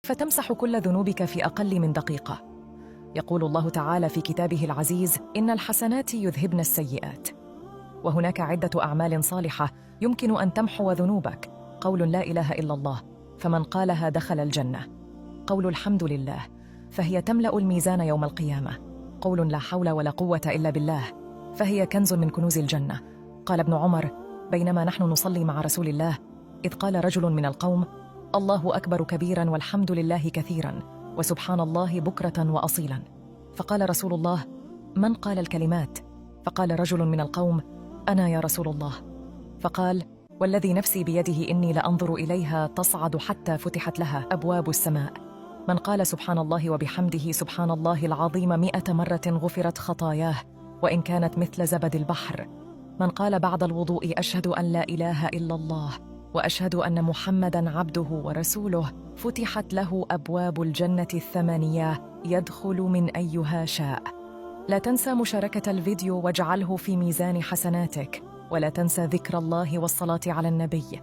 فتمسح كل ذنوبك في أقل من دقيقة. يقول الله تعالى في كتابه العزيز: إن الحسنات يذهبن السيئات. وهناك عدة أعمال صالحة يمكن أن تمحو ذنوبك. قول لا إله إلا الله، فمن قالها دخل الجنة. قول الحمد لله، فهي تملأ الميزان يوم القيامة. قول لا حول ولا قوة إلا بالله، فهي كنز من كنوز الجنة. قال ابن عمر: بينما نحن نصلي مع رسول الله، إذ قال رجل من القوم: الله أكبر كبيرا والحمد لله كثيرا وسبحان الله بكرة وأصيلا. فقال رسول الله: من قال الكلمات؟ فقال رجل من القوم: أنا يا رسول الله. فقال: والذي نفسي بيده إني لأنظر إليها تصعد حتى فتحت لها أبواب السماء. من قال سبحان الله وبحمده سبحان الله العظيم 100 مرة غفرت خطاياه وإن كانت مثل زبد البحر. من قال بعد الوضوء: أشهد أن لا إله إلا الله وأشهد أن محمدًا عبده ورسوله، فتحت له أبواب الجنة 8 يدخل من أيها شاء. لا تنسى مشاركة الفيديو واجعله في ميزان حسناتك، ولا تنسى ذكر الله والصلاة على النبي.